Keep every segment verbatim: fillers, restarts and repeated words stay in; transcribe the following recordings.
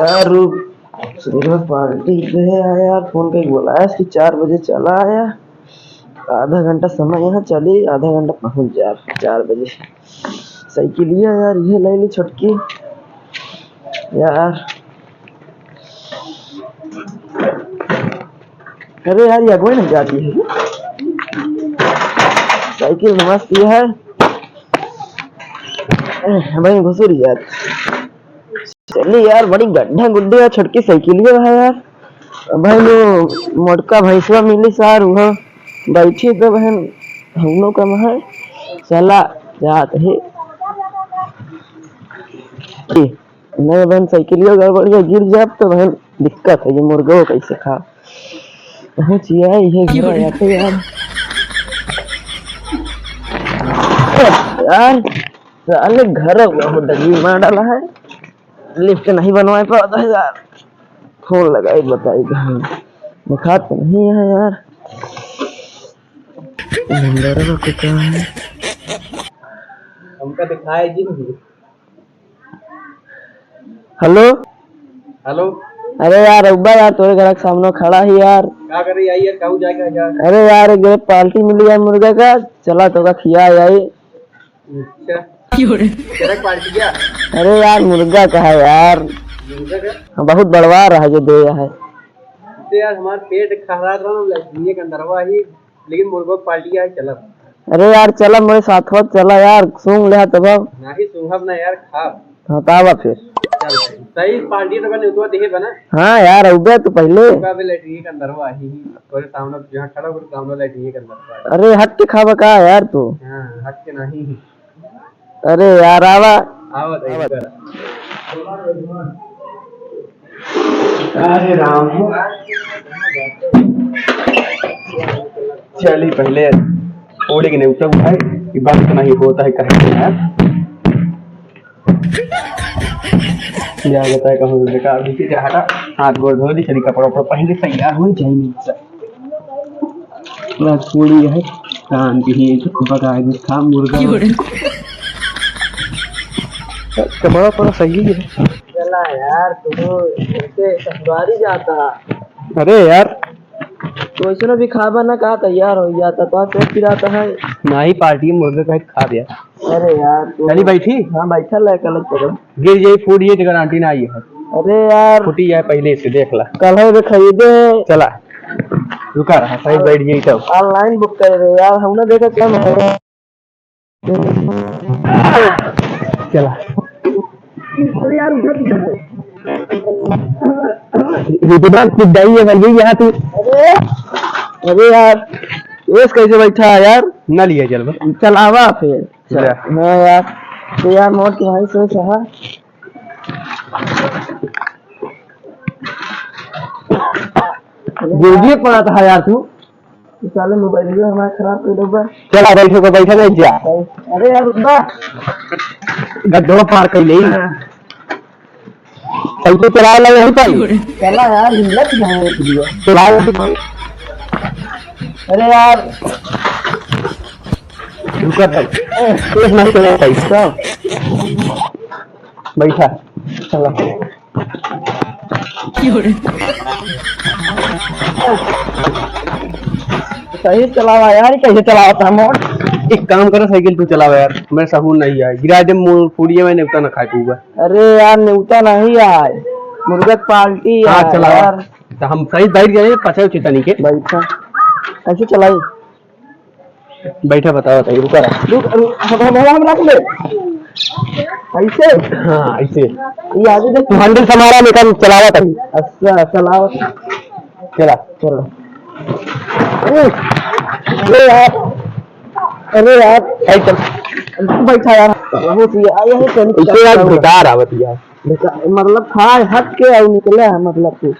यार, रुक, सुबह पार्टी पे है यार, फोन पे बोला है कि चार बजे चला आया, आधा घंटा समय यहाँ चली, आधा घंटा पहुँच जा चार बजे। साइकिलिया यार, ये ले ली छोटकी यार। अरे यार, ये अगुवाई नहीं जाती है। साइकिल मस्त ये है। ए, भाई घुसुर यार। चली यार, बड़ी गड्ढा गुड्ढी है, छोटकी साइकिलिया है यार। भाई वो मोटका भैंसवा मिली सार, वो बैठी तो बहन हम लोग का है। चला जात है। नहीं बहन, साइकिलियो गड़बड़ है, गिर जाब तो बहन दिक्कत है, ये मुर्गो कैसे खा। कहाँ चिया है ये घर आते यार। यार, साले घर बहुत डगली मार डाला है, लिफ्ट नहीं बनवाए पाता है यार। फोन लगाई बताई कहाँ, दिखात तो नहीं है यार। नंबर को कहाँ है? हमका दिखाए जी नहीं। हेलो। हेलो। अरे यार, अब्बा यार, तोरे घर के सामने खड़ा ही यार। का करे आई यार, कहूँ जाएगा यार? अरे यार, एक जगह पार्टी मिली यार मुर्गा का, चला तो का खिया आई। अच्छा। क्यों रे? तेरा पार्टी क्या? अरे यार, मुर्गा का है यार। मुर्गा का? हाँ, बहुत बड़वा रहा जो दे है। तो यार, हमार पेट खराब रहा ना, लैट्रिन के अंदरवा ही। लेकिन मुर्गो पार्टी आए चलब। अरे यार, चला मेरे साथ हो, चला यार, सूंघ ले तब। नहीं सूंघब ना यार, खाब। हाँ, तावा फिर। चल, सही पार्टी तो बने, उतवा देहे बना। हाँ यार, अउबे तो पहले। उनका भी लैट्रिन के अंदर हुआ ही, तोरे सामने जहाँ खड़ा हो, सामने लैट्रिन के अंदर हुआ है। अरे हट के खावा का यार तू? हाँ, हट के नहीं। अरे यार, आवा। आवा, आवा। अरे राम। चली पहले पूड़ी के नेवता उठाए कि बात नहीं होता है कहीं यार। क्या बताए कहूँ बेकार भी चीज हटा। हाथ गोड़ धो ली, चली कपड़ा उपड़ा पहन के तैयार हो जाए नेवता। आज पूड़ी है, शाम की ही बता है खा मुर्गा। कपड़ा उपड़ा सही है। चला यार, तू ऐसे ससुरारी जाता। अरे यार। तू ऐसे भी खाबा ना, कहा तैयार हो जाता, तो पेट पिराता है। नाही, पार्टी में मुर्गा कहीं खा दिया। अरे यार, तू चली बैठी। हाँ, बैठा ले, कल तो गिर जाई, फूट जाई, तो गारंटी ना आई है। अरे यार। फूटी जाए पहले से, देख ला। कल है रे खरीदे। चला, रुका रहा, सही बैठ जाई तब। Online book करे रे यार, हमने देखा क्या चला। अरे यार, उठा, उठा। ये तो बात कुछ जाई है, भाई, यहाँ तू। अरे, अरे यार, एस कैसे बैठा है यार? ना लिया चल बस। चलावा फिर। चल। ले। हाँ यार, तो यार, मोट के भाई से कहा। गिरगिए पड़ा था यार तू। साले मोबाइल जो हमारा खराब कर दो बा। चला बैठे को बैठे नहीं जा। अरे यार रुक बा। गड्ढो पार कर ले। चल तो चला ले यहीं पर। चला यार हिम्मत नहीं है तुझे। चला। अरे यार। रुका भाई। एक नहीं चला भाई। बैठा। चला। सही चलावा यार, कैसे चलावा था मोर? एक काम करो, साइकिल तू चलावा यार, मेरे सहूर नहीं आए, गिरा दे मोर पूड़िया में, नेवता ना खाए पऊबा। अरे यार, नेवता नहीं आए, मुर्गा पार्टी हाँ, है चलावा। यार। तो हम सही बैठ गए, पछे उठे तनी के। बैठा, कैसे चलाई? बैठा, बताओ, बताइए, रुका रहा। रुक, रुक, हम, हम, हम रख ले। ऐसे? हाँ, ऐसे। ये आगे देख। तू handle संभाला, मैं काम चलावा था। अच्छा, चलावा। चला। चलो। अरे, अरे यार। अरे यार। ऐसे। बैठा यार। बहुत ही आया है, चल। इसे यार बेकार आवत यार। बेकार, मतलब खड़ा है, हट के और निकले है, मतलब कि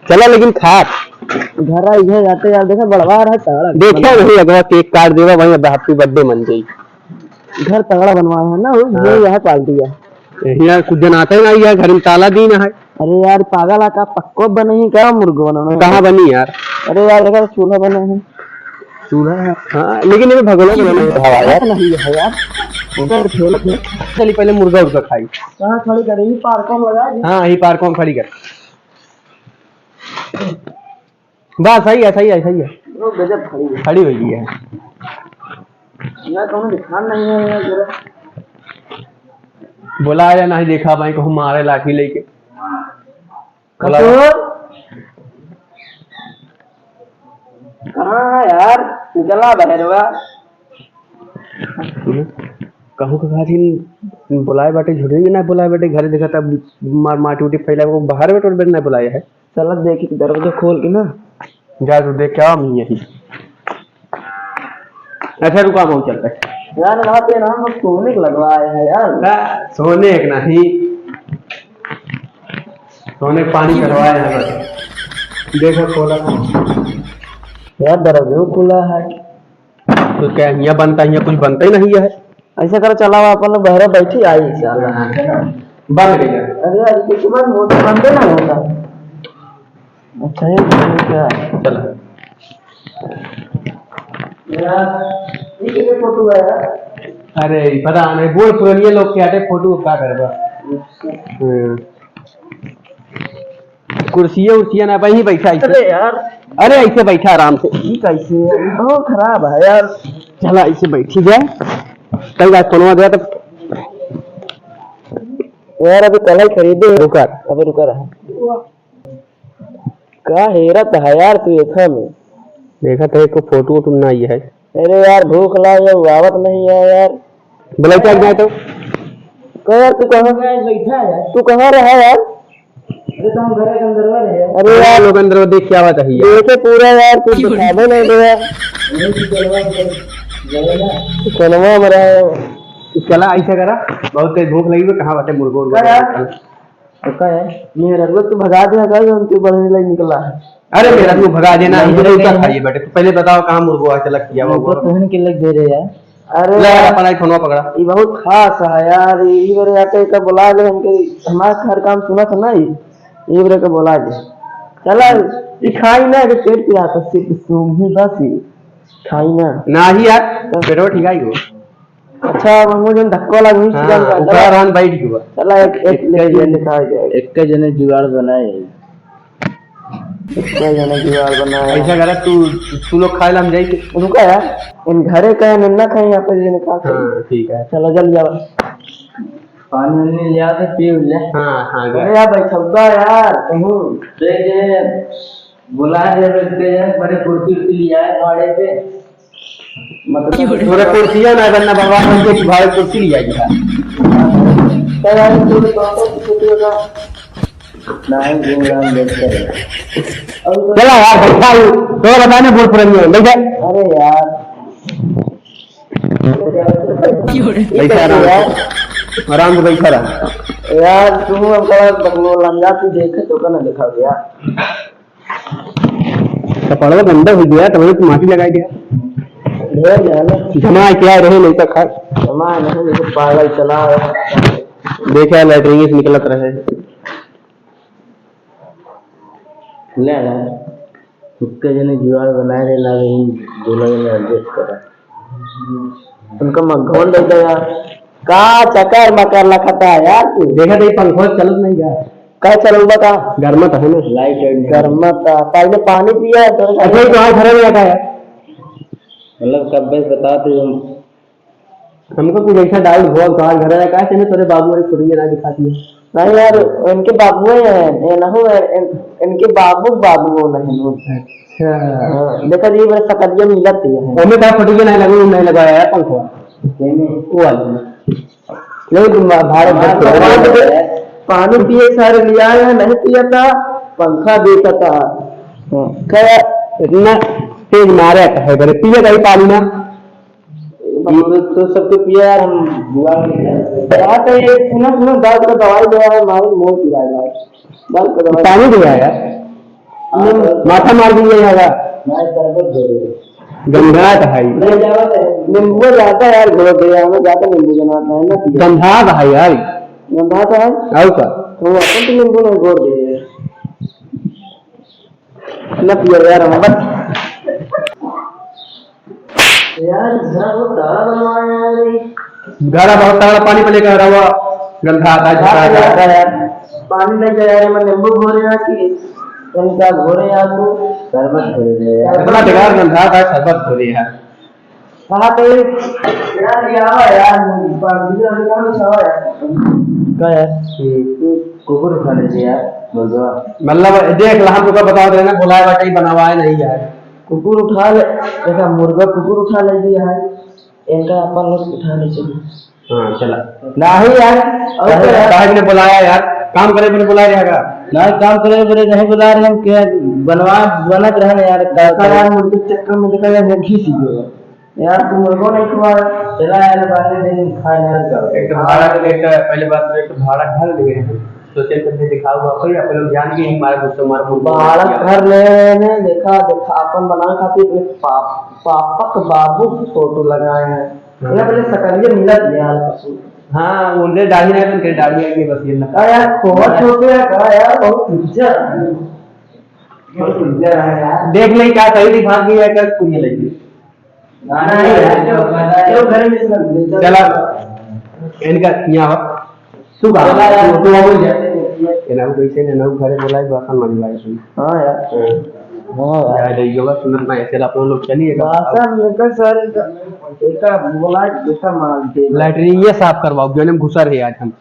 चला लेकिन खात। घर आई है जाते यार, देखा बड़वा रहा तगड़ा। देखा नहीं अगवा cake काट देवा, वहीं अब happy birthday मन जाई। घर तगड़ा बनवाया है ना, वो हाँ। यही है पार्टी है। यहाँ कुछ जनाते ना यार, घर में ताला दीना है। अरे यार पागल है का, पक्को बने ही का मुर्गो बनाना है? कहाँ बनी यार? अरे यार देखा चूल्हा बना है। चूल्हा है? हाँ, लेकिन ये भगोना बनाना है। हवा यार। नहीं है यार। उधर खेलत है। चली पहले मुर्गा उर्गा खाई। कहाँ खड़ी करे? ई पार्क में लगा दी। हाँ, ई पार्क में खड़ी कर। बस सही है, सही है, सही है। ओ, गजब खड़ी है। खड़ी हुई है। यार, कौनो ध्यान नहीं है यार जरा। बोला है नहीं देखा भाई, कहूँ मारे लाठी लेके। बोला। कसूर? कहाँ है यार? निकला बहरवा। कहूँ का खातिर बोलाए बाटे, झूठे भी ना बोलाए बाटे, घरे देखा तब मार माटी उटी फैला, वो बाहर बैठ बैठ ना बोलाए है। चला देखी दरवाजा खोल के ना। जा तू देख के आ, हम यही। अच्छा रुका, हम चलते हैं। यार रात में ना हम सोने के लगवाए हैं यार। ना, सोने के नहीं, सोने के पानी चढ़वाए हैं बस। देखो खोला। यार दरवाजा खुला है। तो क्या यहाँ बनता है? यहाँ कुछ बनता ही नहीं है। ऐसा करो, चलाओ, अपन लोग बहरे बैठी आई, साला। हाँ, बंद गया। अरे यार, कुछ बंद होता, बंदे ना होता। अच्छा, ये क्या? चला। यार, ये क्या फोटो है यार? अरे, पता नहीं, बूढ़ पुरानिया लोग के आटे फोटो का करबा? हम्म। कुर्सिया उर्सिया ना, वहीं बैठा ऐसे। अरे यार। अरे ऐसे बैठा आराम से। ई कैसे है? ई बहुत खराब है यार। चला ऐसे बैठी जाए। कई बात फोनवा गया तो यार अभी कल ही खरीदे। रुका। अबे रुका रहा। का हेरत है यार तू एथा में? देखा तो एको फोटो वोटो ना आई है। अरे यार भूख लाग है, आवत नहीं है यार। बोला क्या जाए तो? कह यार तू कहाँ? बैठा है। तू कहाँ रहा यार? अरे तो हम घर के अंदर रहे। अरे यार लोग अंदर देख क्या बात है यार। देखे पूरा यार, तू दिखावे नहीं दे यार। नहीं, तू चलवा, चलवा ना। चलवा में रहा है। तू चला ऐसा करा, बहुत तेज भूख लगी है, कहाँ बाटे मुर्गो उर्गो? क्या यार? तो का है? मेहररुआ तू भगा दे, का जो तू बढ़ने लग निकला है। अरे मेहररुआ भगा देना, हम नहीं, तो नहीं, उतर नहीं। खाइए बेटे, तू पहले बताओ कहाँ मुर्गो है, चला किया नहीं, हुआ तो तुहन के लग दे रहे यार। अरे ले यार, यार, अपना ही फोनवा पकड़ा। ये बहुत खास है यार, ये मेरे आटे का बुला ले हमके, हमारे घर काम सुना था ना ये, ये मेरे का बुला ले। चला, ये खाई ना, कि पेट पिरात है, सिर्फ सूंघी बस ये, खाई ना। ना ही यार, तो पेटवा ठीक आई हो। अच्छा, अब हमको जौन धक्का वाला घुस हाँ, चुका है, ओकरा चला। रहन बैठ गया। चला, एक, एक, एक लेके जने, दिखा दे। एक जने जुगाड़ बनाए। एक जने जुगाड़ बनाए। ऐसा करा, तू, तू लोग खाए ला, हम जाई के। रुका यार, इन घरे का है, नन्ना खाए यहाँ पे, जने खा के। हाँ, ठीक है। चलो, जल्दी आओ। पानी उनी ले आओ तो पी ले। हाँ, हाँ, अरे यार, बैठौगा यार, कहूँ। दे दे। बुला दे, बैठते हैं, बड़े कुर्सी उर्सी ले आए भाड़े पे। मतलब तोरा कुर्सिया ना बनना, भगवान हमके तुम्हारे कुर्सी ले आएगी। तो यार, तू तो, तो, तो, तो, तो, नहीं, घूम रहा हूँ, बैठ कर। चला यार, बैठा हूँ। तो बताने बोल पुरानी है, बैठा। अरे यार। बैठा आराम से, आराम से बैठा रहा। यार, तू हमका बकलोल लंजा, तू देखे तो का ना दिखाओ यार। कपड़वा गंदा हो गया, तो वहीं पे माटी लगाई दिया। ढेर जाना। जमा क्या रहे, नहीं तो खा। जमा नहीं, जैसे पागल चला रहा है। देख यार, लैट्रिन से निकलत रहे। ले ना, उसके जने जुगाड़ बनाए रहे, ला रही, दोनों जने adjust करा। उनका मगवन दे दे यार। का चकर मकर लखता है यार तू? देखा तो ये पंखो चलत नहीं का? का चलउबा का? गरमत है ना। Light वाइट गरमत है। पहले पानी पिया है तो अच्छा, ये तो आज भरा नहीं आता है। मतलब कब भाई बता तू हम हमको कुछ ऐसा doubt हुआ, कहाँ घर आया, कहाँ से तोरे बाबू वाली फोटो ना दिखाती है? नहीं यार, इनके बाबू हैं, ये ना हो, इन-, इनके बाबू, बाबू वो नहीं हो। अच्छा। हाँ, देखा जी, बड़ा सकलिया मिलत ही है। हमें कहा फोटो नहीं लगा, वो नहीं लगाया है पंखा। नहीं, नहीं। वो वाला। नहीं, तुम भारत भर के पानी पिए सारे लिया है, नहीं पिया था, पंखा देखा था। हाँ। क्या इतना तेज मारे है, बड़े पिए का ही पानी ना। तो, तो सबके पिया यार, हम जुगाड़ नहीं है। क्या तो ये सुनो, सुनो, दर्द का दवाई दे यार, मारे मोर पिला यार। दर्द का दवाई। पानी दिया यार। हाँ, दर्द माथा मार दिया यार। मैं शरबत दे दे। गंधा तो है। नहीं, ज्यादा है। नींबू ज्यादा यार, घोल दे यार, हमें ज्यादा नींबू जमाता है ना। गंधा तो है यार। गंधा तो है? आओ का? तो वो अपन तो नींबू नहीं घोल दे यार। न पियो यार, हम बस। यार, इतना वो ताला बनवाया यार, ये गारा बहुत तगड़ा पानी पे लेकर आ रहा हुआ, गंदा आता है, झोंका आता है। यार, पानी लेके आ रहे, मैं नींबू घोरे यहाँ की, इनका घोरे यहाँ को शरबत घोरे यार। इतना बेकार गंदा आता है, शरबत घोरे यार। कहाँ पे? यार, ये आवा यार, बाबूजी, अभी कहाँ से आवा यार? का यार? हम्म। कुकुर उठा ले यार, मुर्गा। मतलब, देख ला, हम तुका बतावत रहे ना, बोलाए बाटे ही बनावा है, नहीं यार। कुकुर उठा ले, देखा, मुर्गा कुकुर उठा ले दिया है, इनका अपन लोग उठा ले चलो। हाँ, चला। नहीं यार, और काहे, क्या? काहे ने बुलाया यार? काम करे बने बुलाए रहेगा? नहीं, काम करे बने नहीं बुला रहे हम, क्या बनवा, बनत रहे यार, का का यार, मुर्गे चक्कर में देखा यार, मैं घिस गया। यार, तू मुर्गो नहीं खवा। चला यार, बाद में दिन खा यार, जाओ। एक तो भाड़ा, एक तो पहले बात तो, एक तो भाड़ा घर ले गए हैं। सोचे तुमने दिखाओ, बापा, ये अपन लोग जान के ही मारे गुस्से मारे मुर्गो भाड़ा नहीं किया। घर ले रहे हैं, देखा, देखा, अपन बनावे खातिर अपने पाप-, पापक बाबू फोटो लगाए हैं। हाँ। इन्हें पहले सकरिये मिलत यार, पशु। हाँ, उनके दाढ़ी नहीं बनते, दाढ़ी आएगी बस ये ना। का यार, खोवा छोटे है, का यार, बहुत उज्जर है। बहुत उज्जर है यार। देख नहीं क्या सही दिमाग नहीं है, क्या कुड़िया लगी। गाना है यार, जो गाना है, जो घर में सब चला, इनका यहाँ हो। तू गाना, चला यार। तू, तू बोल जा। ये ना कोई से ना घरे बोला है, बासन मजवाए तुम। हाँ यार। हाँ। हाँ यार। यार, ये बात सुनत ना है, चला अपन लोग चलिए। बासन लेकर सर, एक, एक बोला, एक मार दे। लैट्रिन ये साफ करवाओ, जो हम घुसा रहे आज हम।